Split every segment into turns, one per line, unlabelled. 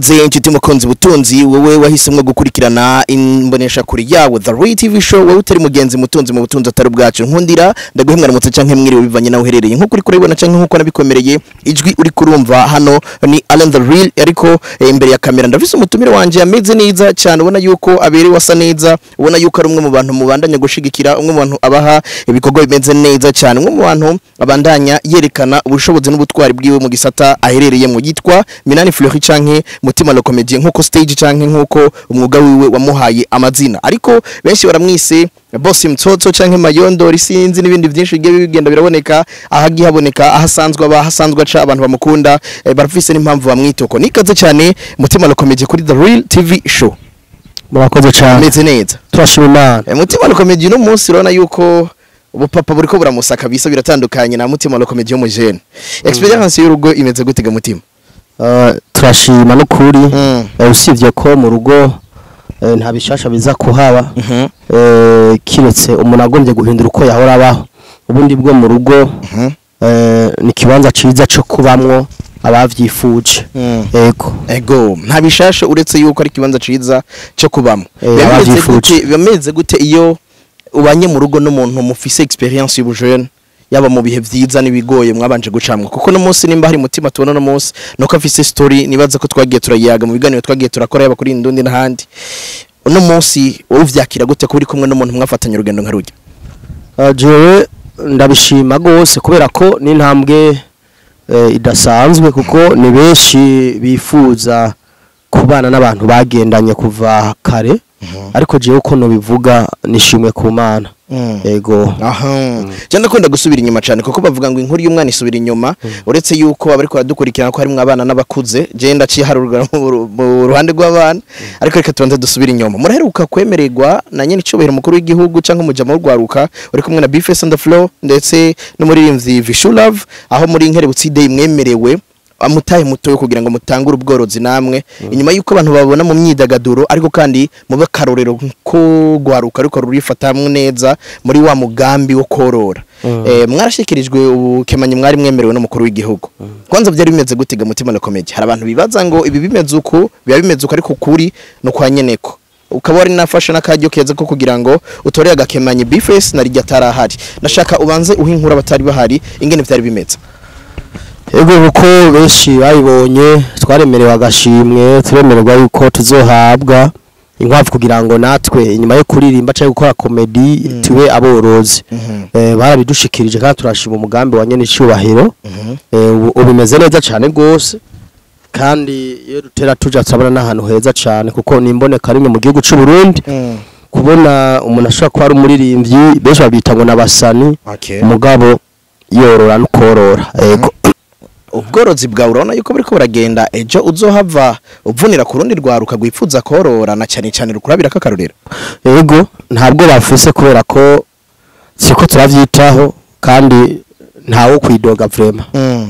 Ikaze inshuti mukunzi butunzi, wowe wahisemwo gukurikirana imbonesha kuri yawe The Ray TV Show. Wowe utari mugenzi mutunzi mu butunzi atari bwacu, nkundira ndaguhe mwaramutse canke mwiriwe bivanye nawe uherereye, nkuko uri kuribona canke nkuko nabikomereye. Ijwi uri kurumva hano ni Alan The Real, ariko imbere ya kamera ndafise umutumire wanje ameze neza cyane, ubona yuko aberewe, asa neza, ubona yuko ari umwe mu bantu mubandanya gushigikira, umwe mu bantu abaha ibikorwa bimeze neza cyane, umwe mu bantu abandanya yerekana ubushobozi n'ubutwari bwiwe mu gisata aherereyemo, yitwa Minani Fleury canke Mutima le Comedien, nkuko stage canke nkuko umwuga wiwe wamuhaye amazina, ariko benshi baramwise Boss Mtsotso canke Mayondo risinzi n'ibindi byinshi bigiye bigenda biraboneka ahagiye haboneka ahasanzwe aba ahasanzwe aca. Abantu bamukunda barafise n'impamvu bamwitoko. Nikaze cyane Mutima le Comedien kuri The Real TV Show.
Murakoze cyane.
Ameze neza.
Turashima Imana.
Mutima le Comedien, uno munsi urabona yuko ubupapa buriko buramusaka bisa biratandukanye na Mutima le Comedien mu jeune. Experience y'urugo imeze gute ga Mutima?
Turashima n'ukuri. Usibye ko mu rugo nta bishasha biza kuhaba, kiretse umuntu agombye guhindura uko yahora abaho. Ubundi bwo mu rugo ni ikibanza ciza co kubamwo abavyifuje. Ego.
Ego, nta bishasha uretse yuko ari ikibanza ciza cyo kubamo. Biba bimeze
abavyifuje.
gute, biba bimeze gute iyo ubanye mu rugo n'umuntu mufise experience y'ubujene, yaba mu bihe vyiza n'ibigoye mwabanje gucamwa? Kuko no munsi nimba hari Mutima tubona no munsi, nuko afise story nibaza ko twagiye turayiyaga mu biganiro twagiye turakora, yaba kuri Indundi n'ahandi. Uno munsi wowe uvyakira gute ko uri kumwe n'umuntu mwafatanya urugendo nka rujya?
Jewe ndabishima gose kubera ko n'intambwe idasanzwe, kuko ni benshi bifuza kubana n'abantu bagendanye kuva kare, ariko jewe uko nobivuga nishimwe ku Mana. Ego.
Aha. Je ndakunda gusubira inyuma cyane, kuko bavuga ngo inkuru y'umwana isubira inyuma. Uretse yuko abariko baradukurikirana ko harimo abana n'abakuze, je ndaciharurwa mu ruhande rw'abana, ariko reka tubanze dusubire inyuma. Muraheruka kwemererwa na nyene icubahiro mukuru w'igihugu cyangwa umujama w'urwaruka, uri kumwe na Bface on the Floor ndetse n'umuririmbyi Vishu Love, aho muri Nkerebutsi Day mwemerewe amutahe muto kugira ngo mutangure ubworozi namwe, inyuma yuko abantu babona mu myidagaduro, ariko kandi mube karorero ko gwaruka ariko rurifatamwe neza muri wa mugambi wo korora. Mwarashikirijwe ubukemanyi mwari mwemerewe n'umukuru w'igihugu. Kwanza byari bimeze gute ga Mutima na Comedy? Hari abantu bibaza ngo ibi bimeze uku, biba bimeze uku, ariko kuri no kwa nyeneko ukaba wari nafashe n'akaryo keza ko kugira ngo utore agakemanyi Bface na rijya atarahari. Nashaka ubanze uhe inkuru abatari bahari ingene vyari bimeze.
Ego, kuko benshi babibonye, twaremerewe agashimwe, turemererwa yuko tuzohabwa inkwavu kugira ngo natwe inyuma yo kuririmba cyangwa gukora comedy tube aborozi. Barabidushikirije kandi turashima umugambi wa nyene icubahiro. Ubu bimeze neza cyane gose, kandi iyo dutera tuja turabona n'ahantu heza cyane, kuko ni imboneka rimwe mu gihugu c'u Burundi kubona umuntu ashobora kuba ari umuririmbyi, benshi babita ngo n'abasani, umugabo yorora no korora. Ego.
Ubworozi bwawe urabona yuko buriko buragenda, ejo uzohava uvunira ku rundi rwaruka rwifuza korora, na cyane cyane rukurabira kakarorero?
Ego, ntabwo bafise, kubera ko siko turavyitaho kandi ntawo kwidoga vraiment.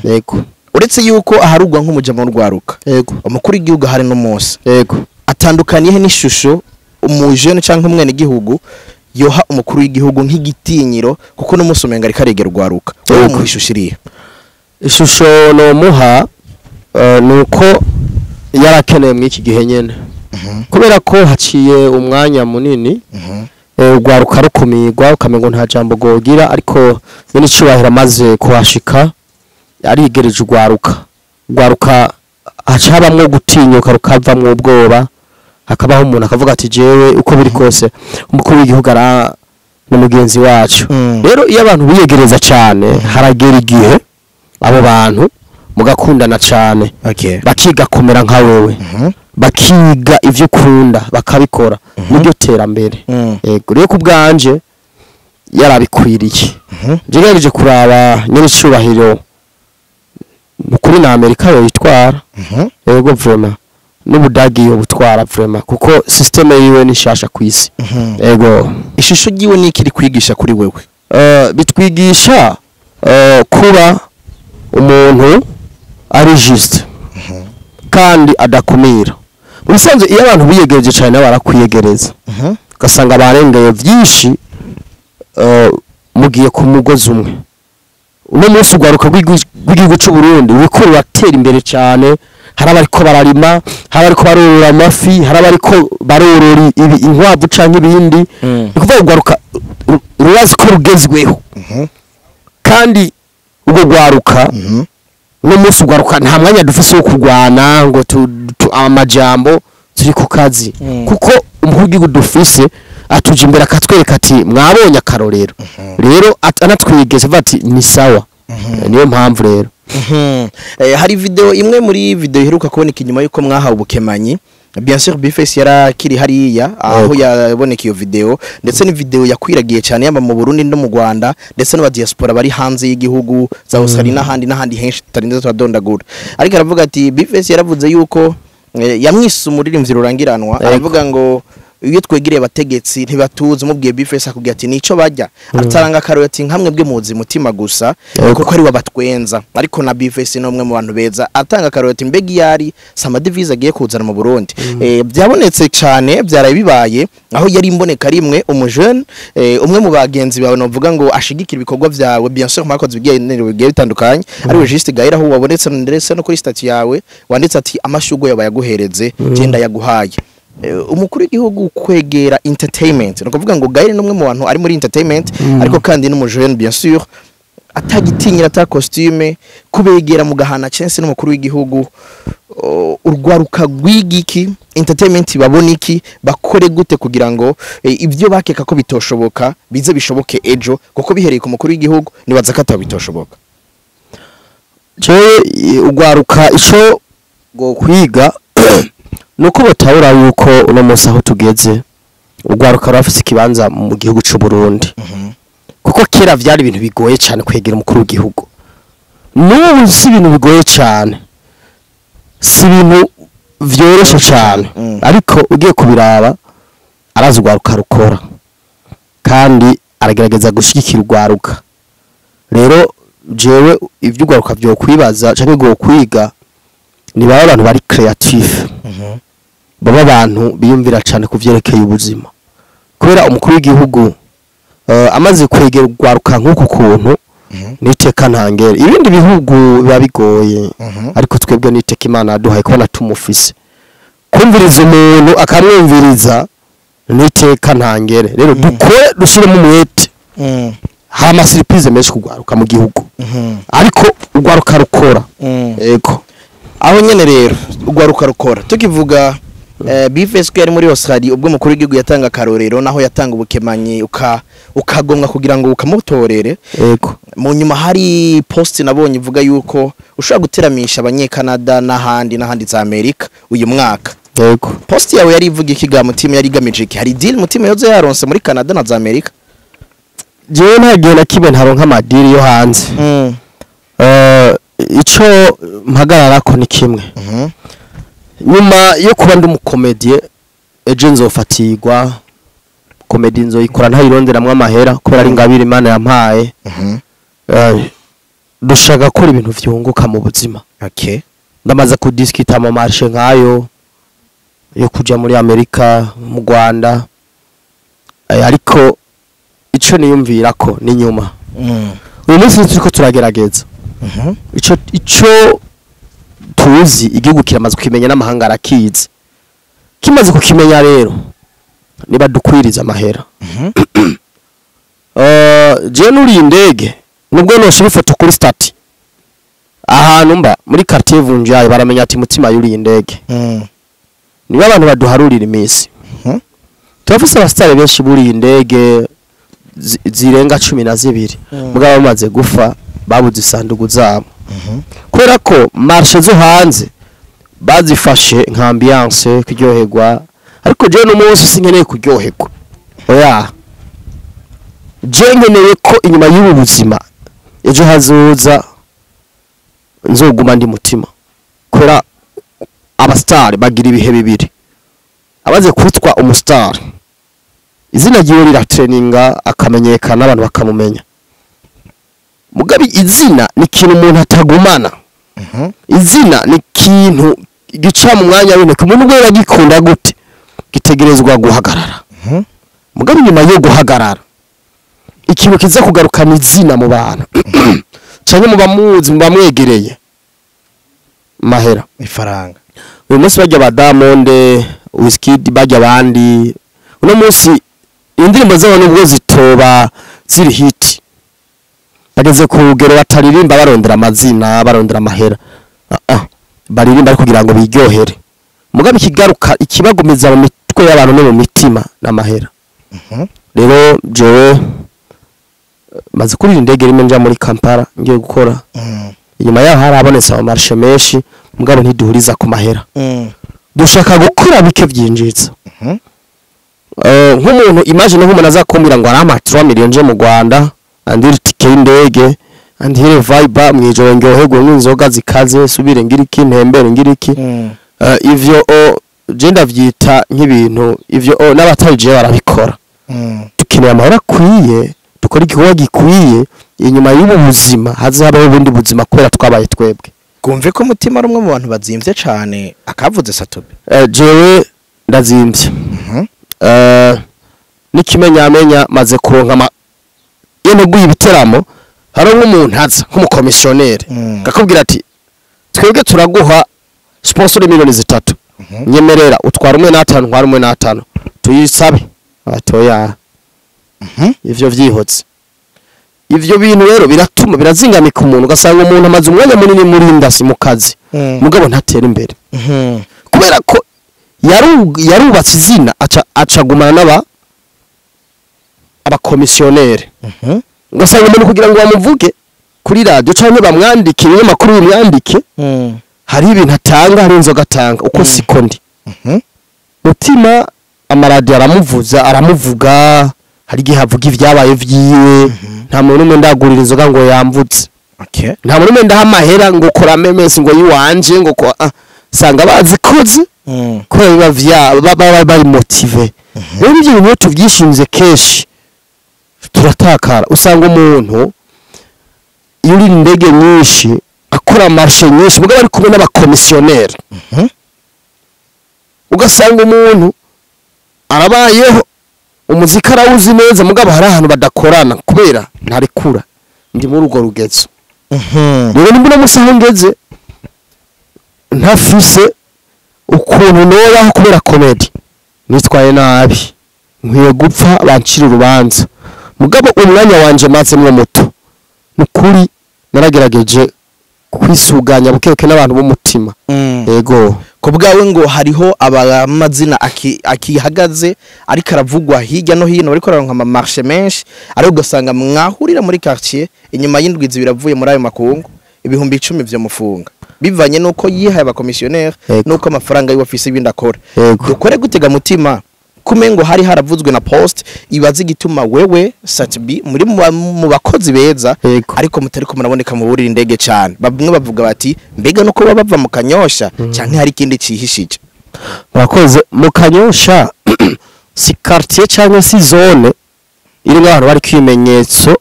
Ego.
Uretse yuko aharugwa nk'umujama w'urwaruka, umukuru w'igihugu ahari no munsi, atandukaniye he n'ishusho umujene canke umwene igihugu yoha umukuru w'igihugu nk'igitinyiro? Kuko no munsi umenga ariko aregera urwaruka. Wowe muha ishusho irihe?
Ishusho nomuha ni uko yarakeneye muri iki gihe nyene, kubera ko haciye umwanya munini urwaruka rukumirwa, ukamengo nta jambo gogira, ariko nyene icubahiro amaze kuhashika arigereje urwaruka. Urwaruka haca habamwo gutinyuka, rukavamwo ubwoba, hakabaho umuntu akavuga ati: "Jewe uko biri kose umukuru w'igihugu ara ni mugenzi wacu." Rero iyo abantu biyegereza cyane, haragera igihe abo bantu mugakundana cyane, bakiga kumera nka wewe, bakiga ivyo ukunda bakabikora, niryo terambere. Yego, rero ku bwanje yarabikwiriye. Ngerageje kuraba nyene icubahiro nukuri na Amerika yoyitwara. Yego, vraiment, n'Ubudagi yo butwara vraiment, kuko système yiwe ni shasha kwisi. Yego.
Ishusho ryiwe ni ikiri kwigisha kuri wewe?
Bitwigisha kuba umuntu ari juste kandi adakumira. Mu bisanzwe iyo abantu biyegereje cyane nabo barakwiyegereza, ugasanga barengeye byinshi. Mugiye ku mugozi umwe. Uno munsi urwaruka rw'igihugu cy'u Burundi ruriko ruratera imbere cyane. Hari abariko bararima, hari abariko barorora amafi, hari abariko barorora inkwavu canke ibindi. Ni kuvuga urwaruka rurazi ko rugezweho. Kandi ubwo rwaruka, uno munsi urwaruka nta mwanya dufise wo kurwana ngo amajambo, turi ku kazi. Kuko umukuru w'igihugu dufise atuja imbere akatwereka ati mwabonye akarorero. Rero anatwigeze avuga ati ni sawa. Niyo mpamvu rero.
Hari video imwe muri video iheruka kuboneka inyuma yuko mwahawe ubukemanyi. Bien sûr, Bface yarakiri hariya aho yaboneka iyo video, ndetse ni video yakwiragiye cyane yaba mu Burundi no mu Rwanda, ndetse n'aba diaspora bari hanze y'igihugu za Australia n'ahandi n'ahandi henshi tutarinze turadondagura. Ariko aravuga ati Bface yaravuze yuko yamwise umuririmbyi rurangiranwa. Aravuga ngo iyo twegereye abategetsi ntibatuzi, umubwiye Bface akubwira ati nico bajya ataranga akarorero, ati nkamwe bwe muzi mutima gusa kuko ari wabatwenza. Ariko na Bface ni umwe mu bantu beza, atanga akarorero ati mbega iyari si amadevize agiye kuzana mu Burundi. Byabonetse cyane, byaraye bibaye aho yari imboneka rimwe umujene, umwe mu bagenzi bawe novuga ngo ashigikira ibikorwa byawe, bien sûr mwakoze ibiganiro bigiye bitandukanye, ari we Juste Gaira, aho wabonetse ndetse no kuri statut yawe wanditse ati amashurwe yawe yaguhereze genda yaguhaye. Umukuru w'igihugu kwegera entertainment, ni ukuvuga ngo Gaire ni umwe mu bantu ari muri entertainment, ariko kandi n'umujene bien sûr, atagitinyira ata costume kubegera mugahana chance n'umukuru w'igihugu. Urwaruka rwigiki entertainment babona iki, bakore gute kugira ngo ibyo bakeka ko bitoshoboka bize bishoboke ejo? Kuko bihereye ku mukuru w'igihugu, nibaza ko atabitoshoboka.
Jewe urwaruka ico ngo kwiga nuko batahura yuko uno munsi aho tugeze urwaruka rurafise ikibanza mu gihugu c'u Burundi, kuko kera vyari ibintu bigoye cyane kwegera umukuru w'igihugu. N'ubu si ibintu bigoye cyane, si ibintu vyoroshe cyane, ariko ugiye kubiraba arazi urwaruka rukora kandi aragerageza gushigikira urwaruka. Rero jewe ivyo urwaruka vyo kwibaza canke bwo kwiga ni baba abantu bari creative, baba abantu biyumvira cyane ku vyerekeye ubuzima, kubera umukuru w'igihugu amaze kwegera urwaruka nk'uku kuntu niteka ntangere. Ibindi bihugu biba bigoye, ariko twebwe niteka Imana yaduhaye kubona tumufise, kumviriza umuntu akamwumviriza niteka ntangere. Rero dukore, dushiremo umwete. Hari amasurprise menshi kugwaruka mu gihugu, ariko urwaruka rukora. Yego.
Aho nyene rero urwaruka rukora, tukivuga Bface ko yari muri Australia ubwo umukuru w'igihugu yatanga akarorero, naho yatanga ubukemanyi ukagomwa kugira ngo ukamutorere. Mu nyuma hari post nabonye ivuga yuko ushobora guteramisha abanyekanada n'ahandi n'ahandi za Amerika uyu mwaka. Post yawe yari ivuga iki ga Mutima? Yari igamije iki? Hari deal Mutima yoze yaronse muri Canada na za Amerika?
Jewe nta gihe na kimwe ntaronka amadeal yo hanze. Ico mpagararako ni kimwe. Nyuma yo kuba ndi umucomédien, ejo nzofatirwa comédie, nzoyikora ntayironderamwo amahera kubera ari ingabire Imana yampaye. Dushaka gukora ibintu vyunguka mu buzima. Ndamaze kudiskita mu marché nkayo yo kuja muri Amerika, mu Rwanda, ariko ico niyumvira ko ni nyuma. Uyu munsi turiko turagerageza. Ico tuzi, igihugu kiramaze kukimenya n'amahanga arakizi. Kimaze kukimenya rero, niba dukwiriza amahera, je nuriye indege, nubwo noshira ifoto kuri statut, ahantu mba muri quartier Vunjayi baramenya ati Mutima yuriye indege. Niba abantu baduharurira iminsi, turafise abasitari benshi buriye indege zirenga 12, mugabo bamaze gufa babuze isanduku zabo, kubera ko marché zo hanze bazifashe nka ambiance, kuryoherwa. Ariko jewe no munsi sinkeneye kuryoherwa, oya. Je nkeneye ko inyuma y'ubu buzima ejo hazoza nzoguma ndi Mutima, kubera abasitari bagira ibihe bibiri. Abaze kwitwa umusitari, izina ryiwe riratrendinga, akamenyekana, abantu bakamumenya. Mugabe izina ni ikintu umuntu atagumana. Izina ni ikintu gica mu mwanya w'intoki. Umuntu ubwo yagikunda gute, gitegerezwa guhagarara. Mugabe nyuma yo guhagarara, ikintu kiza kugarukana izina mu bantu canke mu bamuzi, mu bamwegereye, Mahera.
Ifaranga.
Uyu munsi bajya ba Diamond, Wizkid, bajya abandi, uno munsi indirimbo zabo nubwo zitoba ziri hit, bageze ku rugero bataririmba barondera amazina, barondera amahera. Ah, ah. Baririmba ariko kugira ngo biryohere. Mugabe ikigaruka ikibagumiza mu mitwe y'abantu no mu mitima n'amahera. Rero jewe maze kurira indege rimwe nja muri Kampala ngiye gukora. Inyuma yaho harabonetse ama marché menshi, mugabo ntiduhuriza ku mahera. Dushaka gukora bike byinjiza. Nk'umuntu, imagine nk'umuntu azakumbwira ngo arampa 3 million nje mu Rwanda, andire itike y'indege, andire vibe mwijoro, ndyoherwe nk'inzoga zikaze, subire ngira iki, ntembere ngira iki. Ivyo je ndavyita nk'ibintu ivyo n'abatari je barabikora. Dukeneye amahera akwiye, dukora igikorwa gikwiye, inyuma y'ubu buzima haze habaho ubundi buzima kubera twabaye twebwe.
Kumve ko Mutima ari umwe mu bantu bazimvye cane akavuze Sat-B.
Jewe ndazimvye. N'ikimenyamenya maze kuronka ama iyo nteguye ibiteramo, hari nk'umuntu aza nk'umukomisiyoneri akakubwira ati: "Twebwe turaguha sponsor 3 miliyoni, nyemerera utwara 1.5, ntwara 1.5, tuyisabe." Atoya, ivyo vyihotse. Ivyo bintu rero biratuma birazingamika umuntu, ugasanga umuntu amaze umwanya munini muri industry, mu kazi, mugabo ntatera imbere kubera ko yarubatse izina, aca acagumana n'aba abakomisiyoneri. Ugasanga umuntu kugira ngo bamuvuge kuri radio cyangwa bamwandike, ibinyamakuru bimwandike, hari ibintu atanga, hari inzoga atanga. Uko siko ndi. Mutima amaradiyo aramuvuza, aramuvuga, hari igihe avuga ibyabaye vyiwe. Nta muntu umwe ndagurira inzoga ngo yamvutse. Nta muntu umwe ndaha amahera ngo kora memes ngo yiwanje ngo ko ah, sanga bazikoze kubera biba vya baba bari motivé. Rero ibyo bintu iyo tuvyishinze kenshi turatakara. Usanga umuntu yurira indege nyinshi, akora marché nyinshi, mugabo ari kumwe n'abakomisiyoneri. Ugasanga umuntu arabayeho, umuziki arawuzi neza, mugabo hari ahantu badakorana kubera ntarekura. Ndi muri urwo rugezo. Rero nimba uno munsi aho ngeze ntafise ukuntu nobaho kubera comedy, nitwaye nabi, nkwiye gupfa bancira urubanza. Mugabo umwanya wanje mazemwo muto, nukuri naragerageje kwisuganya bukebuke n'abantu b'umutima. Yego.
Ku bwawe ngo hariho abamazina akihagaze ariko aravugwa hirya no hino, bariko bararonka ama marché menshi, ariko ugasanga mwahurira muri quartier inyuma y'indwi zibiri avuye muri ayo makungu, 10,000 vyo mufunga, bivanye nuko yihaye abakomisiyoneri, nuko amafaranga yiwe afise ibindi akora. Dukore gutega Mutima kumengo hari haravuzwe na post ibaza igituma wewe Sat-B muri mu bakozi beza, ariko mutariko muraboneka mu burira indege cyane. Bamwe bavuga bati: "Mbega nuko baba bava mu Kanyosha canke hari ikindi cihishije?"
Murakoze. Mu Kanyosha si quartier cyangwa si zone irimo abantu bari kwimenyetso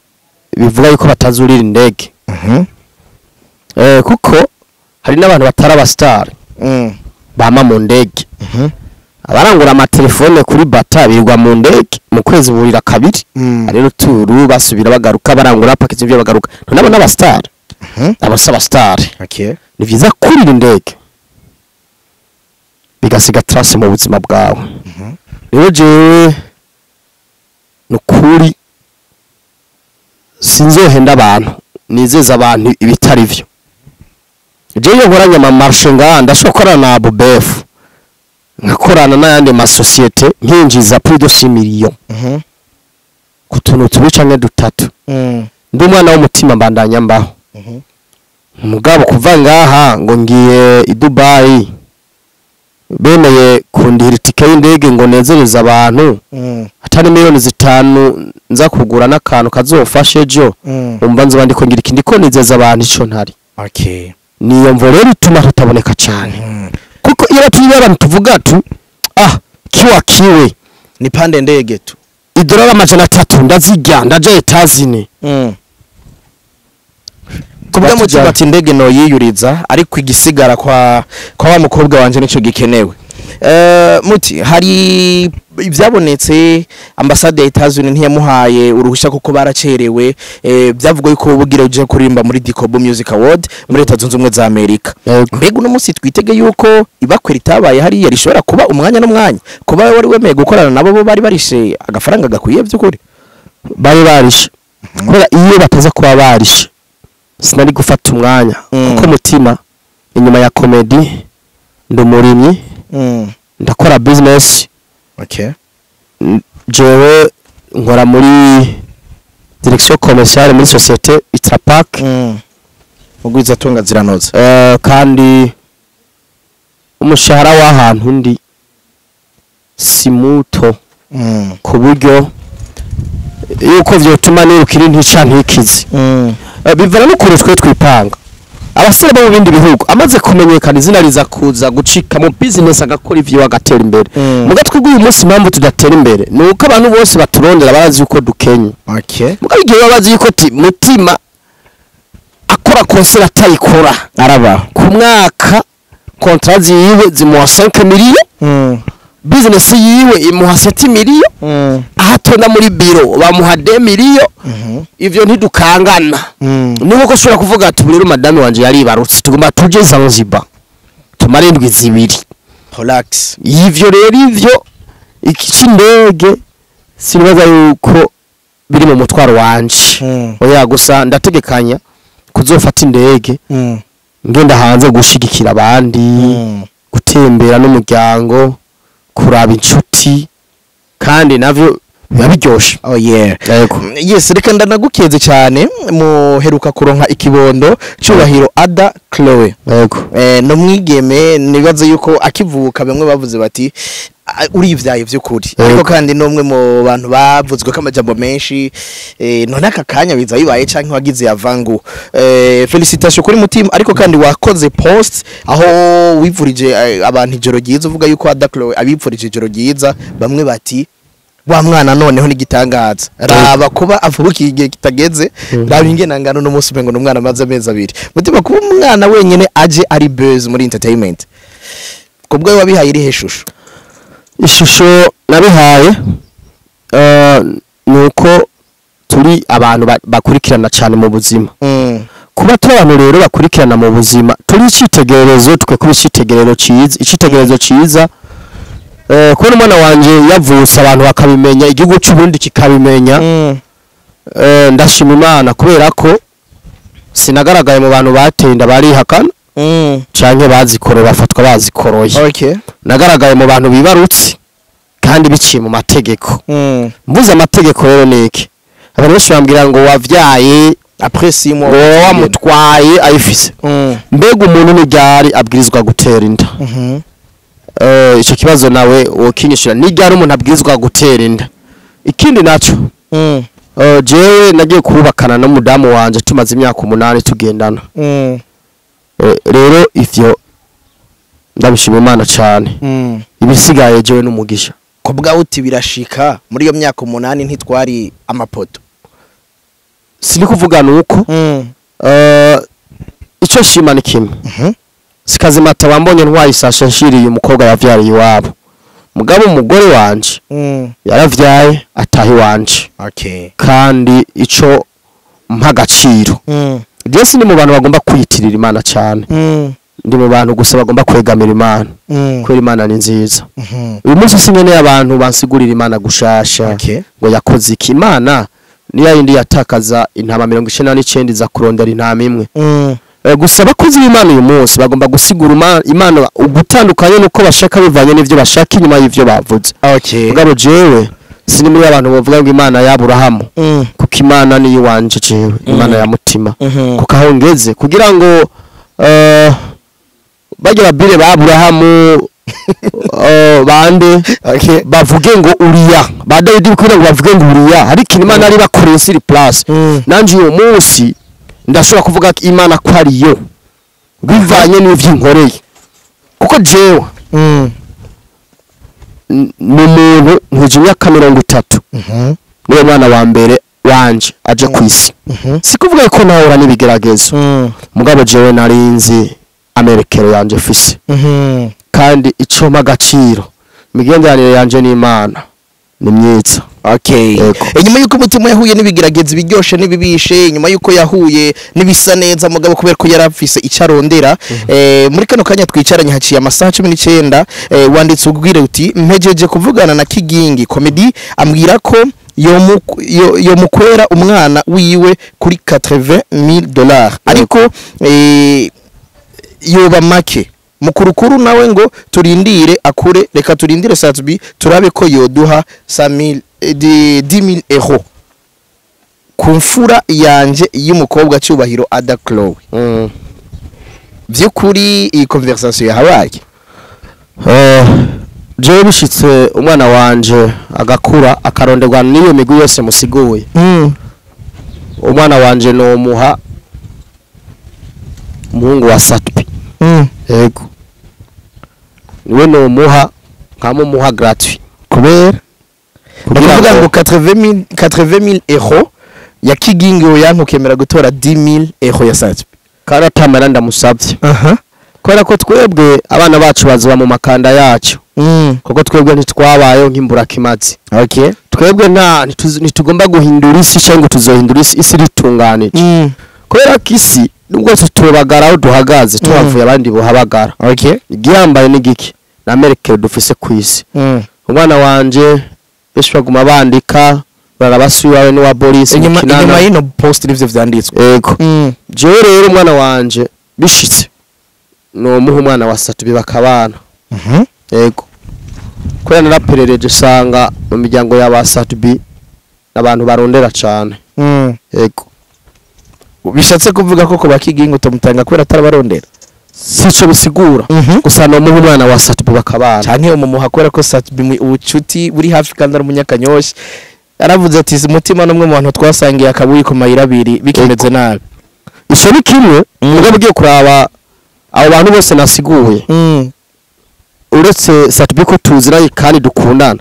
bivuga yuko batazurira indege. Kuko hari n'abantu batari abastar bama mu ndege. Abarangura amatelefone kuri bata birirwa mu ndege, mu kwezi burira kabiri. Rero turu basubira bagaruka, barangura package ibyo bagaruka. None abo n'abastar? Abo si abastar. Ni vyiza kurira indege bigasiga trace mu buzima bwawe. Rero jewe nukuri sinzohenda abantu, nizeza abantu ibitari vyo. Jewe iyo nkoranye ama marché ngaha, ndashobora gukorana na Abubef, nkakorana n'ayandi masosiyete, nkinjiza plus de 6 millions ku tuntu tubiri canke dutatu. Ndi umwana w'umutima, mbandanya mbaho. Mugabo kuva ngaha ngo ngiye i Dubai, bemeye kundihira itike y'indege ngo nezereze abantu, atari 5 miliyoni nza kugura n'akantu kazofasha ejo, umva nzoba ndiko ngira iki? Ndiko nizeza abantu ico ntari. Niyo mvo rero ituma tutaboneka cane, kuko iyo turi abantu tuvuga tu ah kiwa kiwe,
nipande ndege tu.
Idolari 300 ndazirya, ndaja Etazini.
Kubwa
Batujyana.
Mutima ati: "Indege no yiyuriza, ariko igisigara kwa wa mukobwa wanje nico gikenewe." Muti hari ibyabonetse, ambasade ya Etats-Unis ntiyamuhaye uruhushya kuko baracerewe. Byavugwa yuko bugira uje kuririmba muri Dikobo Music Award muri Leta Zunze Ubumwe za Amerika.
Yego.
Mbega uno munsi twitege yuko ibakwe ritabaye hariya rishobora kuba umwanya n'umwanya, kuba wari wemeye gukorana nabo, bo bari barishe agafaranga gakwiye by'ukuri?
Bari barishe, kubera iyo bataza kuba barishe sinari gufata umwanya, kuko mutima inyuma ya comedy ndi umurimyi, ndakora business. Jewe nkora muri direction commerciale muri société Itrapac.
Mugwiza tunga ziranoza.
Kandi umushahara w'ahantu ndi si muto, ku buryo yuko vyotuma nirukira intica ntikize. Bivana n'ukuntu twe twipanga. Abasore bo mu bindi bihugu amaze kumenyekana, izina riza kuza gucika mu business, agakora ivyo agatera imbere. Muga twebwe uyu munsi impamvu tudatera imbere ni uko abantu bose baturondera barazi yuko dukenye. Muga igihe baba bazi yuko ti mutima akora concert atayikora
Arabaho.
ku mwaka, contrat ziwe zimuha 5 million, business yiwe imuha 7 million, aho atonda muri biro bamuha 2 million, ivyo ntidukangana. Ni nkuko ushobora kuvuga ati: "Ubu rero madame wanje yaribarutse, tugomba tuje Zanzibar tumare indwi 2."
Relax.
Ivyo rero, ivyo iki c'indege sinibaza yuko biri mu mutwaro wanje. Oya, gusa ndategekanya kuzofata indege, ngenda hanze gushigikira abandi, gutembera n'umuryango, kuraba inshuti, kandi navyo biba biryoshe.
Oh yeah.
Yego.
Yes, reka ndanagukeze cyane, muheruka kuronka ikibondo cyubahiro Ada Chloe.
Yego.
No mwigeme nibaze yuko akivuka bamwe bavuze bati: "Ah, urivyaye vy'ukuri."
Yego.
Ariko kandi n'umwe mu bantu bavuzwe ko amajambo menshi, none aka kanya biza bibaye canke wagize yavangu. Félicitations kuri mutima, ariko kandi wakoze post aho wivurije abantu ijoro ryiza, uvuga yuko Ada Chloe abipfurije ijoro ryiza, bamwe bati: "Wa mwana noneho n'igitangaza, raba kuba avukiye igihe kitageze, raba ingena ngano n'umunsi umengo n'umwana amaze amezi 2." Mutima, kuba umwana wenyene aje ari buzz muri entertainment, kubwo wabihaye irihe shusho?
Ishusho nabihaye ni uko turi abantu bakurikirana cyane mu buzima. Kuba turi abantu rero bakurikirana mu buzima, turi icyitegererezo, twe kuba icyitegererezo cyiza, icyitegererezo cyiza. Kubona umwana wanje yavutse abantu bakabimenya, igihugu cy'u Burundi kikabimenya, ndashima Imana kubera ko sinagaragaye mu bantu bateye inda barihakana canke bazikoroye bafatwa bazikoroye. Nagaragaye mu bantu bibarutse kandi biciye mu mategeko. Mvuze amategeko rero ni iki? Abantu benshi bambwira ngo wavyaye
après 6 mois
ngo wamutwaye ayifise. Mbega umuntu ni ryari abwirizwa gutera inda? Ico kibazo nawe wokinyishura, ni ryari umuntu abwirizwa gutera inda? Ikindi naco, jewe nagiye kubakana n'umudamu wanje tumaze imyaka 8 tugendana. Rero ivyo ndabishima Imana cane. Ibisigaye jewe n'umugisha.
Kubwa uti birashika muri iyo myaka 8 ntitwari amapoto?
Sini kuvuga nuko ico nshima ni kimwe. Sikazimata wambonye ntwaye isashe nshiriye umukobwa yavyariye iwabo, mugabo umugore wanje yaravyaye ataha iwanje. Kandi ico mpa agaciro, jewe sindi mu bantu bagomba kwiyitirira Imana cane, ndi mu bantu gusa bagomba kwegamira Imana, kubera Imana ni nziza. Uyu munsi sinkeneye abantu bansigurira Imana gushasha ngo yakoze iki. Imana ni yayindi yatakaza intama 99 iza kurondera intama imwe. Gusa abakozi b'Imana uyu munsi bagomba gusigura Imana ugutandukanye nuko bashaka, bivanye n'ivyo bashaka inyuma y'ivyo bavuze. Mugabo jewe sini muri abantu bavuga ngo Imana ya Aburahamu, kuko Imana ni iwanje jewe, Imana ya mutima, kuko aho ngeze kugira ngo bajya babire ba Aburahamu, bande bavuge ngo uriya ba Dawidi, kugira ngo bavuge ngo uriya, ariko Imana ari bakoreye sur place. Nanje uyu munsi ndashobora kuvuga ko Imana ko ariyo bivanye n'ivyo inkoreye, kuko jewe ni umuntu nkwije imyaka 30, niwe mwana wa mbere wanje aje ku isi. Si kuvuga ko nahura n'ibigeragezo, mugabo jewe narinzi amerekero yanje mfise. Kandi ico mpa agaciro, imigenderanire yanje n'Imana ni myiza.
Okay.
Yego.
Inyuma yuko umutima yahuye n'ibigeragezo biryoshe n'ibibishe, inyuma yuko yahuye n'ibisa neza, mugabo kubera ko yarafise icyo arondera, muri kano kanya twicaranye haciye amasaha 19, wanditse ubwire uti: "Mpejeje kuvugana na Kigingi Comedy, ambwira ko yomukwera umwana wiwe kuri 80,000 dollars, ariko yoba make mukurukuru nawe ngo turindire akure, reka turindire Sat-B turabe ko yoduha 1000 10,000 euros ku mfura yanje y'umukobwa Cyubahiro Ada Chloe." By'ukuri iyi conversation yahabaye?
Jewe bishitse umwana wanje agakura akaronderwa n'iyo migwi yose musiguye, umwana wanje nomuha umuhungu wa Sat-B. Yego, niwe nomuha, nkamumuha gratuit.
Kubera
Kugira
ndakuvuga ngo 80,000 euros ya Kigingi yanka, ukemera gutora 10,000 euros ya Sat-B?
Kandi atamara ndamusabye,
Aha.
kubera ko twebwe abana bacu bazoba mu makanda yacu, kuko twebwe ntitwabayeho nk'imburakimazi. Twebwe nta ntitugomba guhindura isi cyangwa ngo tuzohindura isi, isi iritunganije, kubera ko isi nubwo tutobagara aho duhagaze, tuhavuye abandi bohabagara. Igihambaye ni giki na merekero dufise ku isi. Umwana wanje benshi baguma bandika barabasi wawe n'uwa Boris
Inyuma
mukinana.
Inyuma y'ino post nivyo vyanditswe?
Yego. Jewe rero umwana wanje bishitse nomuha umwana wa Sat-B bakabana. Yego, kubera naraperereje usanga mu miryango y'aba Sat-B abantu barondera cane. Yego.
Bishatse kuvuga ko kuba Kigingi utamutanga kubera atarabarondera?
Sico bisigura, gusa nomuha umwana wa Sat-B bakabana.
Canke umumuha kubera ko Sat-B ubucuti buri hafi kandi ari umunyakanyoshi, yaravuze ati: "Umutima n'umwe mu bantu twasangiye akabuye ku mayira abiri bikimeze nabi."
Ico ni kimwe. Mugabo ugiye kuraba abo bantu bose nasiguye, uretse Sat-B ko tuziranye kandi dukundana,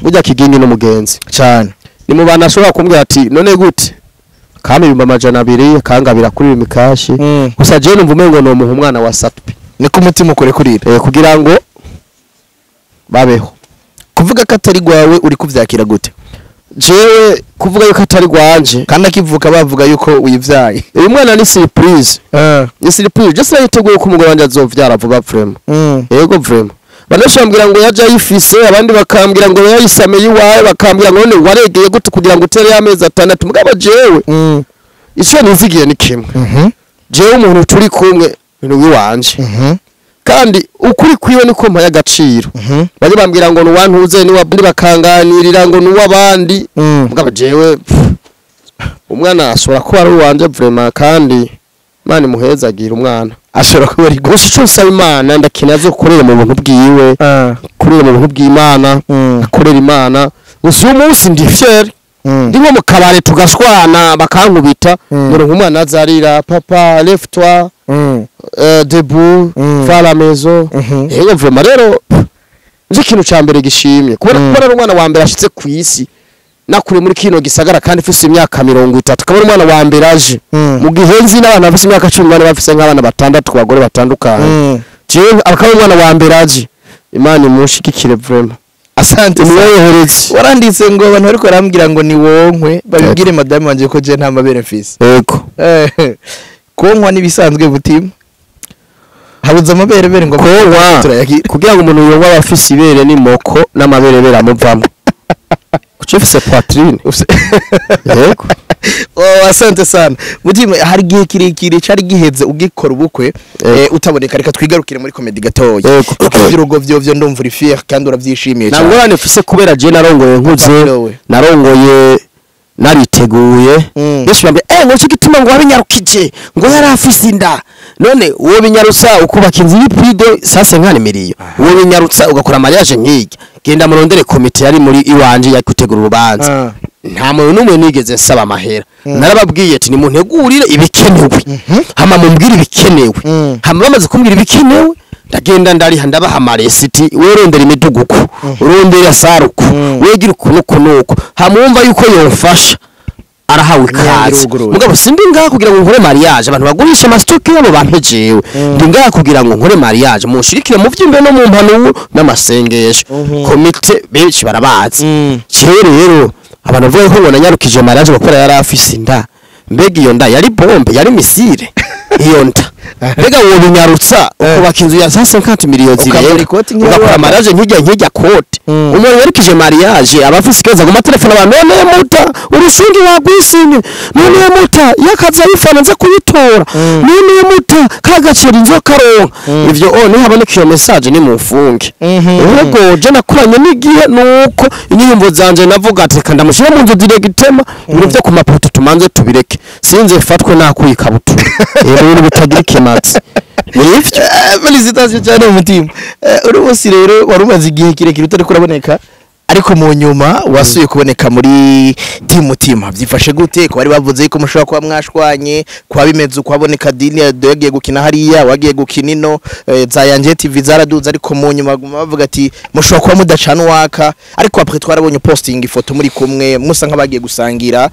burya Kigingi n'umugenzi
Cyane.
Ni mu bantu ashobora kumbwira ati: "None gute?" Kama 200,000 kangabira kuri mikashi. Gusa jewe numva umengo nomuha umwana wa Sat-B.
Niko umutima ukurekurira.
Kugira ngo babeho.
Kuvuga ko atari gwawe, uri kuvyakira gute?
Jewe kuvuga yuko atari gwanje,
kandi akivuka bavuga yuko wivyaye?
Uyu mwana ni surprise, ni surprise. Je sinayiteguye ko umugore wanje azovyara vuba, vraiment. Yego, vraiment. Benshi bambwira ngo yaje ayifise, abandi bakambwira ngo yayisameye iwawe, bakambwira ngo none waregeye gute kugira ngo utere amezi 6. Mugabo jewe ico nizigiye ni kimwe: jewe umuntu turi kumwe ni uwiwanje, kandi ukuri kwiwe niko mpaye agaciro. Bajya bambwira ngo nuwantuze niwabandi, bakanganirira ngo nuwabandi. Mugabo jewe pff, umwana ashobora kuba ari uwanje vraiment, kandi Imana imuhezagira umwana.
Ashobora kuba ari
Gusa ico nsaba Imana, ndakeneye azokorere mu buntu bwiwe, akorere mu buntu bw'Imana, akorera Imana. Gusa uyu munsi ndi fier. Ndi nko mu kabare tugashwana bakankubita, ngo umwana azarira: "Papa, lève-toi, debout, va à la maison." Yego, vraiment. Rero nzi ikintu ca mbere gishimye kubona, kubona ari umwana wa mbere ashitse ku isi nakuriye muri kino gisagara, kandi mfise imyaka 30, akaba ari umwana wa mbere aje, mu gihe nzi n'abantu bafise imyaka 18 bafise nk'abana batandatu ku bagore batandukanye. Jewe akaba ari umwana wa mbere aje, Imana imushigikire vraiment.
Asante sana.
Imwohereze.
Waranditse ngo: "Abantu bariko barambwira ngo ni wonkwe, babibwire madame wanje ko je nta mabere mfise."
Yego.
Konkwa n'ibisanzwe, butima habuze amabere bere ngo
Konkwa
turayaki.
Kugira ngo umuntu yongwe aba afise ibere n'imoko n'amaberebere amuvamo, kuki ufise poitrine. Yego.
Oh, asante sana mutima. Hari igihe kirekire cari giheze ugikora ubukwe, utaboneka. Reka twigarukire muri comedy gatoya.
Yego.
Ivy'urugo vyovyo ndumva uri fier kandi uravyishimiye
Nta
cyane.
ngorane mfise, kubera je narongoye nkuze.
Warowe.
Narongoye nariteguye. Benshi bambwira ngo cyo gituma ngo wabinyarukije, ngo yari afise inda. None uwo binyarutsa ukubaka inzu y'ipide sase nkane miliyo, uwo binyarutsa ugakora mariage nk'irya? Genda murondere komite yari muri iwanje ya gutegura urubanza. Nta muntu n'umwe nigeze nsaba amahera. Narababwiye ati: "Nimuntegurire ibikenewe, hama mumbwire ibikenewe." Hama bamaze kumbwira ibikenewe, ndagenda ndariha, ndabaha amaresiti: "We rondera imiduguku, urondera saruku, wegira uku nuku nuku." Hama wumva yuko yomfasha. Arahawe ikaze. Mugabo sindi ngaha kugira ngo nkore mariage abantu bagurisha amastoke yabo bampejewe. Ndi ngaha kugira ngo nkore mariage munshirikire mu vyimbe no mu mpanuro n'amasengesho. Komite benshi barabazi. Cyo rero abantu bavuga ko ngo nanyarukije mariage bakora yari afise inda. Mbega iyo nda yari bombe, yari misile. Iyo nda mbega uwo binyarutsa ukubaka inzu ya 150 miliyoni zirenga ugakora mariage nkijya kote. Umuntu yarukije mariage aba afise ikibazo ngo amatelefone abantu none muta urushungi wagwisinye, none muta yakaza yifana nza kuyitora, none muta kagacira inzoka ronka. Ivyo ni haboneka iyo message ni mufunge. Ubwo je nakuranye n'igihe nuko inyimbo zanje navuga ati reka ndamushire mu nzu directement, ibintu vyo ku mapoto tumanze tubireke, sinze fatwe nakuyikabutura. Ibintu bitagira ikimazi. Nivyo.
Félicitations cyane Mutima. Uri munsi rero wari umaze igihe kirekire utari kuraboneka, ariko mu nyuma wasuye kuboneka muri Team Mutima. Byifashe gute ko bari bavuze ko mushobora kuba mwashwanye, kwa bimeze ukwaboneka dini yagiye gukina hariya, wagiye gukina ino, za Yanje TV zaraduze, ariko mu nyuma baguma bavuga ati mushobora kuba mudacana uwaka. Ariko après twarabonye posting ifoto muri kumwe musa nk'abagiye gusangira,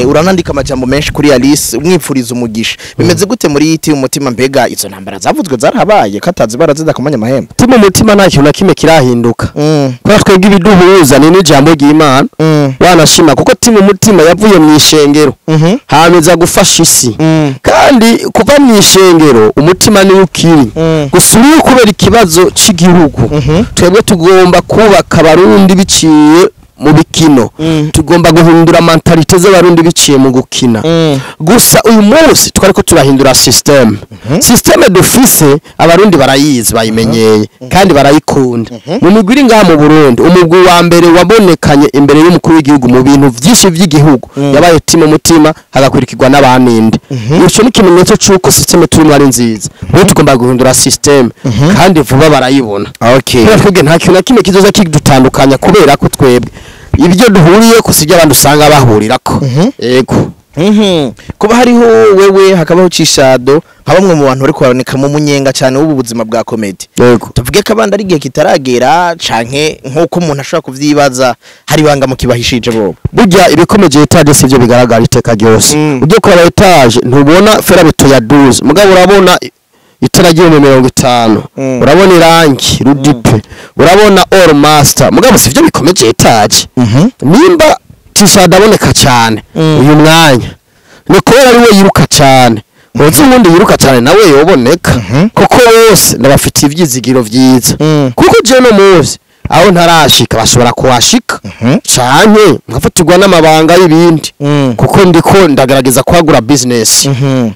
uranandika amajambo menshi kuri Alice umwipfuriza umugisha. Bimeze gute muri Team Mutima? Mbega izo ntambara zavuzwe zarahabaye katazi barazida kumanya amahembe?
Team Mutima nta kintu na kimwe kirahinduka. Kubera twebwe ibiduhuza ni n'ijambo ry'Imana. Wanashima kuko Team Mutima yavuye mu ishengero hameza gufasha isi. Kandi kuva mu ishengero umutima ni ukiri. Gusa uri kubera ikibazo c'igihugu. Twebwe tugomba kubaka abarundi biciye mu bikino. Tugomba guhindura mentalite z'abarundi biciye mu gukina. Gusa uyu munsi twariko turahindura system. System dufise abarundi barayizi, bayimenyeye kandi barayikunda. Mu migwi iri ngaha mu Burundi, umugwi wa mbere wabonekanye imbere y'umukuru w'igihugu mu bintu vyinshi vy'igihugu yabaye Team Mutima, hagakurikirwa n'abanindi. Ico ni ikimenyetso c'uko system turimo ari nziza. Ubu tugomba guhindura system kandi vuba barayibona. Twebwe nta kintu na kimwe kizoza kidutandukanya kubera ko twebwe ibyo duhuriye ko sijya abantu usanga bahurirako. Yego.
Kuba hariho wewe hakabaho Cishado nka bamwe mu bantu bariko baraboneka mu munyenga cyane w'ubu buzima bwa comedy. Tuvuge ko abandi ari igihe kitaragera canke nkuko umuntu ashobora kuvyibaza hari banga mu kibahishije bo.
Burya ibikomeje etage sivyo bigaragara iteka ryose. Ugiye kuraba etage ntubona ferabeto ya 12, mugabo urabona itara ry'ibihumbi 50, urabona irangi rudipe, urabona all master, mugabo sivyo bikomeje etage. Nimba Cishado aboneka cyane uyu mwanya ni kubera ari we yiruka cyane. Uzi ubundi yiruka cyane nawe yoboneka, kuko bose ndabafitiye ivyizigiro vyiza. Kuko je no munsi aho ntarashika bashobora kuhashika canke nkafatirwa n'amabanga y'ibindi, kuko ndiko ndagerageza kwagura business.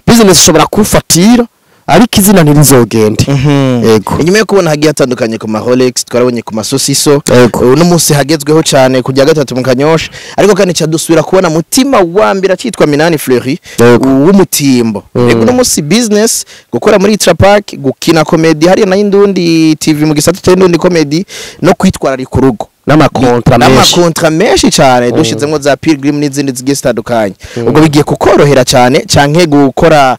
Business ishobora kufatira ariko izina ntirizogende. Yego.
Inyuma yo kubona hagiye hatandukanye ku ma Rolex, twarabonye ku masosiso, uno munsi hagezweho cyane kujya gatatu mu Kanyosha, ariko kandi cyadusubira kubona Mutima wa mbere acitwa Minani Fleury w'umutimbo. Yego, uno munsi business gukora muri Trapac, gukina comedy hariya na Indundi TV mu gisata cya Indundi comedy, no kwitwararika urugo
n'amakontra menshi,
n'amakontra menshi cyane dushizemo za Pilgrim n'izindi zigiye zitandukanye. Ubwo bigiye kukorohera cyane canke gukora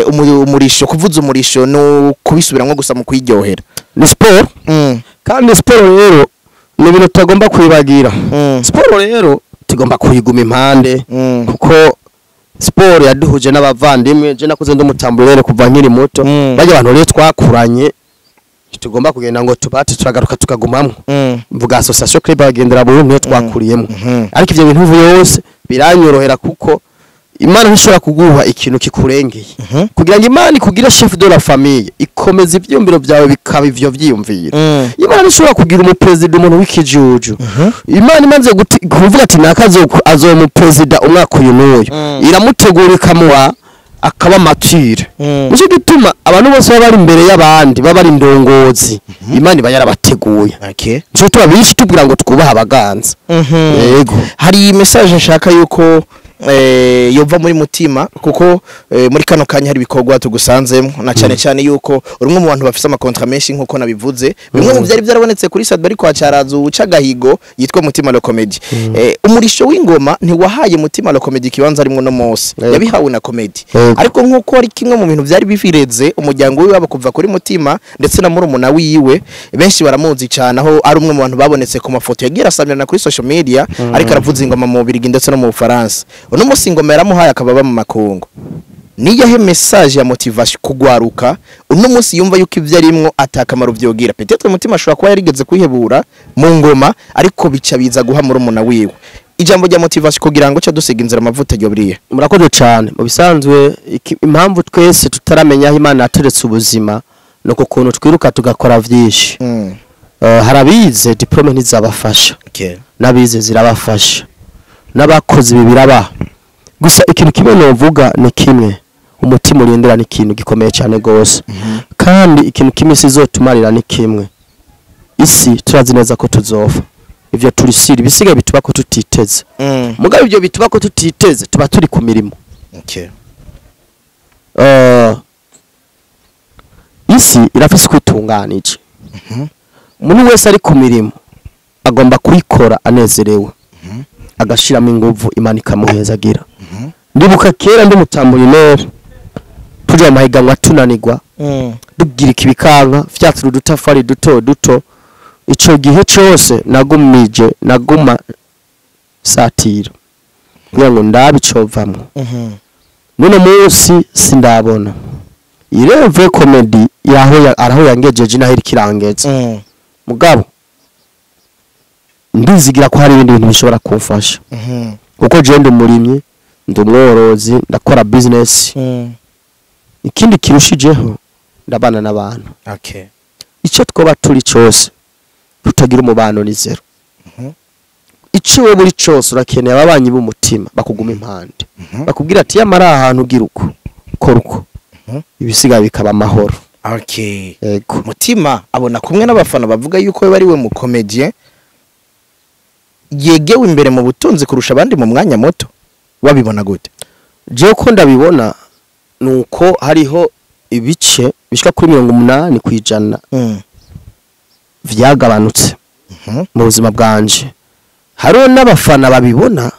umurisho, kuvuza umurisho no kubisubiramwo gusa mu kwiryohera.
Ni sport. Kandi sport rero ni ibintu tutagomba kwibagira. Sport rero tugomba kuyiguma impande, kuko sport yaduhuje n'abavandimwe. Je nakuze ndi umutamburere kuva nkiri muto. Bajya abantu rero twakuranye tugomba kugenda ngo tubate turagaruka tukagumamwo. Mvuga association club bagendera Burundi niyo twakuriyemo. Ariko ivyo bintu byose biranyorohera kuko Imana ntishobora kuguha ikintu kikurengeye. Kugira ngo Imana ikugira chef de la famille, ikomeza ivyumviro byawe bikaba ivyo vyiyumviro. Imana ntishobora kugira umupresident umuntu w'ikijuju. Imana imaze kuvuga ati nakazo azomupresident umwaka uyu n'uyu, iramutegura ikamuha akaba mature. Nico gituma abantu bose baba bari imbere y'abandi baba bari indongozi, Imana iba yarabateguye. Nico gituma benshi tubwira ngo twubahe abaganza. Yego.
Hari message nshaka yuko yova muri Mutima, kuko muri kano kanya hari ibikorwa tugusanzemo na cyane cyane yuko urumwe mu bantu bafise amakontra menshi nkuko nabivuze. Bimwe mu byari byarabonetse kuri Sadba ariko hacaraza ucagahigo yitwa Mutima le Comedy. Umurisho w'ingoma ntiwahaye Mutima le Comedy kibanza arimo no munsi, yabihawe na Comedy. Ariko nkuko ari kimwe mu bintu byari bifireze umuryango wiwe waba kuva kuri Mutima ndetse na murumuna wiwe, benshi baramuzi cyane aho ari umwe mu bantu babonetse ku mafoto yagira asamira kuri social media, ariko aravuza ingoma mu Bubiligi ndetse no mu Bufaransa. Uno munsi ingoma yaramuhaye akaba aba mu makungu. Niyahe message ya motivation kugwaruka uno munsi yumva yuko ivyo arimwo atakamaro vyogira? Peut-être Mutima ashobora kuba yarigeze kwihebura mu ngoma, ariko bica biza guha murumuna wiwe ijambo rya motivation kugira ngo ca dusiga inzira amavuta ryo.
Murakoze cyane. Mu bisanzwe, impamvu twese tutaramenya aho Imana yateretse ubuzima ni uko kuntu twiruka tugakora vyinshi. Hari abize, diplôme ntizabafasha, n'abize zirabafasha, n'abakoze ibi birabaha. Gusa ikintu kimwe novuga ni kimwe: umutima urindira ni ikintu gikomeye cyane gose. Kandi ikintu kimwe isi izotumarira ni kimwe: isi turazi neza ko tuzova, ivyo turisira, ibisigaye bituba ko tutiteze. Mugabo ivyo bituba ko tutiteze, tuba turi ku mirimo. Isi irafise kwitunganije. Umuntu wese ari ku mirimo agomba kuyikora anezerewe, agashiramo inguvu, Imana ikamuhezagira. Ndibuka kera ndi mutamburinere, tuja mu mahiganwa tunanirwa, tugira ikibikanka vyatura udutafari duto duto. Ico gihe cose nagumije, naguma satira kugira ngo ndabe icovamwo. Nuno munsi sindabona ireve comedy yaho araho yangejeje naho iriko irangeza. Mugabo ndizigira ko hari ibindi bintu bishobora kumfasha, kuko jewe ndi umurimyi, ndi umworozi, ndakora business. Ikindi kirushijeho, ndabana n'abantu. Icyo twoba turi cyose, tutagira umubano ni zéro. Icyo wowe uri cyose, urakeneye ababanyi b'umutima bakuguma impande, bakubwira ati: "Yamara ahantu ugira uko, kora uko." Ibisigaye bikaba amahoro. Yego.
Mutima abona kumwe n'abafana bavuga yuko we ari we mu comédien yegewe imbere mu butunzi kurusha abandi mu mwanya muto, wabibona gute?
Jewe uko ndabibona ni uko hariho ibice bishika kuri 80% vyagabanutse mu buzima bwanje. Hariho n'abafana babibona,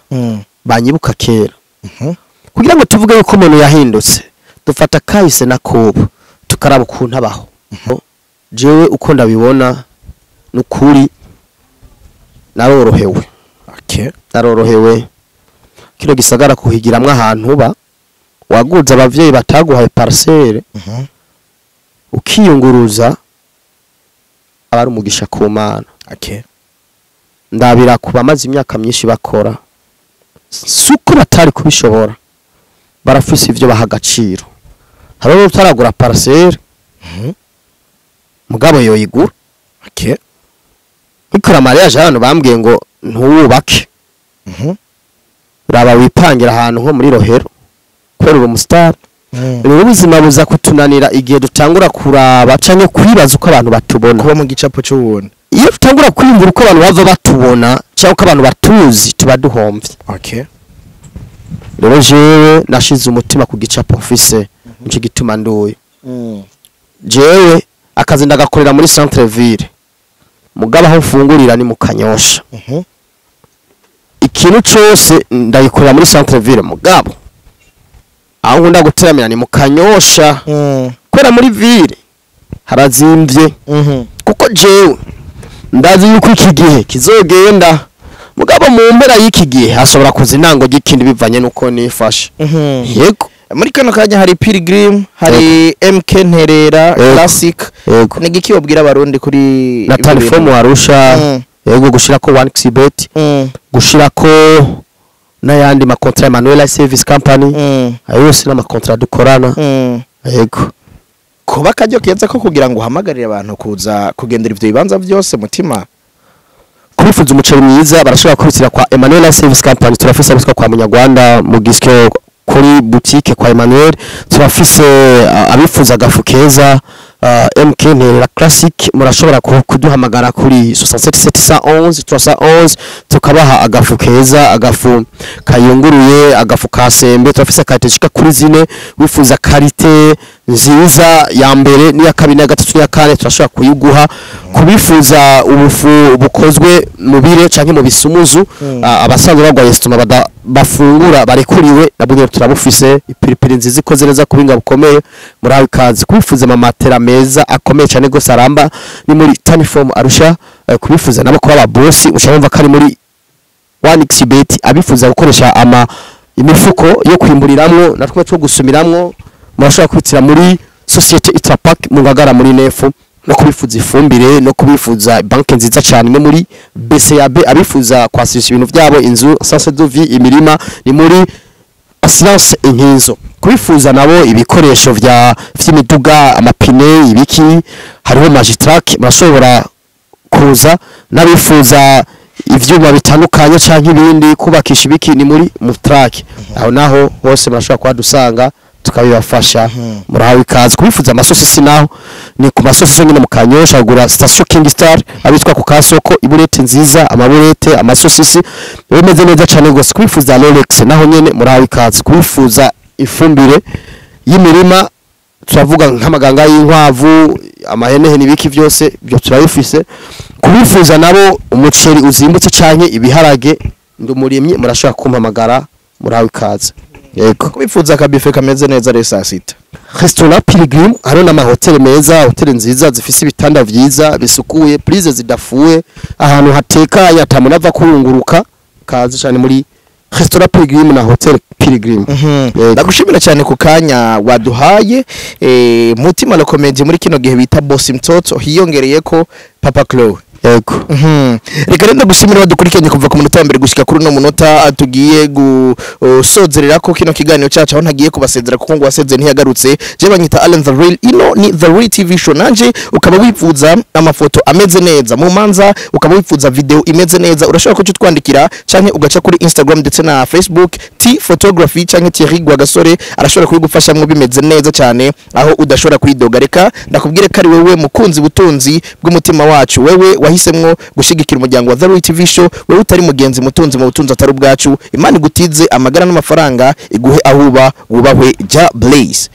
banyibuka kera. Kugira ngo tuvuge yuko umuntu yahindutse, dufata kahise na kubu, tukaraba ukuntu abaho. Jewe uko ndabibona ni ukuri, narorohewe. Narorohewe. Kino gisagara kuhigiramwo ahantu uba waguze, abavyeyi bataguhaye parcelle, ukiyunguruza, aba ari umugisha ku Mana. Ndabira ku bamaze imyaka myinshi bakora, suko batari kubishobora, barafise ivyo baha agaciro. Hariho n'utaragura parcelle, mugabo yoyigura. Nkikora mariage, abantu bambwiye ngo: "Ntuwubake, raba wipangira ahantu nko muri Rohero kubera uri umustar." Rero ubuzima buza kutunanira igihe dutangura kuraba canke kwibaza uko abantu batubona.
Kuba mu gicapo c'ubuntu.
Iyo tutangura kwiyumvira uko abantu bava batubona cyangwa uko abantu batuzi, tuba duhomvye. Rero jewe nashize umutima ku gicapo mfise, nico gituma nduye. Jewe akazi ndagakorera muri centre ville, mugabo aho mfungurira ni mu Kanyosha. Ikintu cose ndagikorera muri centre ville, mugabo aho nkunda guteramira ni mu Kanyosha, kubera muri ville harazimvye. Kuko jewe ndazi yuko iki gihe kizogenda, mugabo mu mpera y'iki gihe hashobora kuza intango y'ikindi bivanye nuko nifashe. Yego.
Muri kano kanya hari Pilgrim, hari MK Nterera Classic. Ni igiki wabwira Abarundi kuri
na
ibyo bintu?
Tanifomu Arusha. Yego, gushirako 1xBet, gushirako n'ayandi makontra, Emmanuel Service Company. Ayo yose n'amakontra dukorana. Yego.
Kuba akaryo keza ko kugira ngo uhamagarire abantu kuza kugendera ivyo bibanza byose, Mutima.
Kubifuza umuceri mwiza barashobora kubitira kwa Emmanuel Service Company. Turafise abitwa kwa Munyarwanda mu Gisyo kuri boutique kwa Emmanuel. Turafise abifuza agafu keza, MK Nterera Classic, murashobora kuduhamagara kuri 67 711 311, tukabaha agafu keza, agafu kayunguruye, agafu ka sembe. Turafise qualité shika kuri zine. Wifuza qualité nziza ya mbere n'iya kabiri n'iya gatatu n'iya kane, turashobora kuyiguha. Kubifuza ubufu bukozwe mu bire canke mu bisumuzu, abasanzwe barwaye estomac bafungura barekuriwe, nabwo nyene turabufise. Ipiripiri nziza ikoze neza kubinga bukomeye, murahawe ikaze. Kubifuza amamatera meza akomeye cane gose aramba, ni muri Taniform Arusha. Kubifuza nabo kuba aba boss, ushobora kumva ko ari muri 1xBet. Abifuza gukoresha ama Imifuko yo kwimburiramwo natwe two gusumiramwo, murashobora kwitira muri Société Itrapac mu Ngagara muri nefu, no kubifuza ifumbire, no kubifuza banke nziza cyane no muri BCAB. Abifuza kwasirisha ibintu byabo, inzu, essence de vie, imirima, ni muri Assurance Inkinzo. Kubifuza nabo ibikoresho vya vy'imiduga, amapine, ibiki, hariho Magitrack, murashobora kuza. N'abifuza ivyuma bitandukanye canke ibindi, kubakisha ibiki, ni muri Mutrack. Aho naho hose murashobora kuhadusanga tukabibafasha, murahawe ikaze. Kubifuza amasosisi naho ni ku masosisi nyine mu Kanyosha, kugura station King Star, abitwa ku kasoko, iburete nziza, amaburete, amasosisi bimeze neza cyane gose. Kubifuza Rolex naho nyene murahawe ikaze. Kubifuza ifumbire y'imirima, turavuga nk'amaganga y'inkwavu, amahenehene, ibiki byose byo turabifise. Kubifuza nabo umuceri uzimbutse canke ibiharage, ndi umurimyi, murashobora kumpamagara, murahawe ikaze, yego.
Kubifuza akabife kameze neza rero saa sita?
Restaurant Pilgrim, hariho n'amahoteli meza, hoteli nziza zifise ibitanda vyiza bisukuye, prise zidafuye, ahantu hatekanye ata ava kurunguruka. Kaze cyane muri Restaurant Pilgrim na Hotel Pilgrim. Yego.
Ndagushimira cyane ku kanya waduhaye, Mutima la Comedy, muri kino gihe bita Boss Mtoto, hiyongereye ko Papa Chloe.
Yego.
Reka rero ndagushimira badukurikiranye kuva ku munota wa mbere gushika kuri uno munota tugiye gusozerera ko kino kiganiro cyacu, aho ntagiye kubasezera kuko ngo waseze ntiyagarutse. Je banyita Allen the Real, ino ni The Real TV Show. Nanje ukaba wifuza amafoto ameze neza mu manza, ukaba wifuza video imeze neza, urashobora kuca utwandikira canke ugaca kuri Instagram ndetse na Facebook, T Photography canke Thierry Rwagasore, arashobora kubigufashamwo bimeze neza cyane, aho udashobora kwidoga. Reka ndakubwire ko ari wewe mukunzi, butunzi bw'umutima wacu, wewe wahisemwo gushigikira umuryango wa The Real TV Show, wewe utari mugenzi mutunzi mu butunzi atari ubwacu. Imana igutize amagara n'amafaranga, iguhe aho uba, wubahwe. Ja Blaze.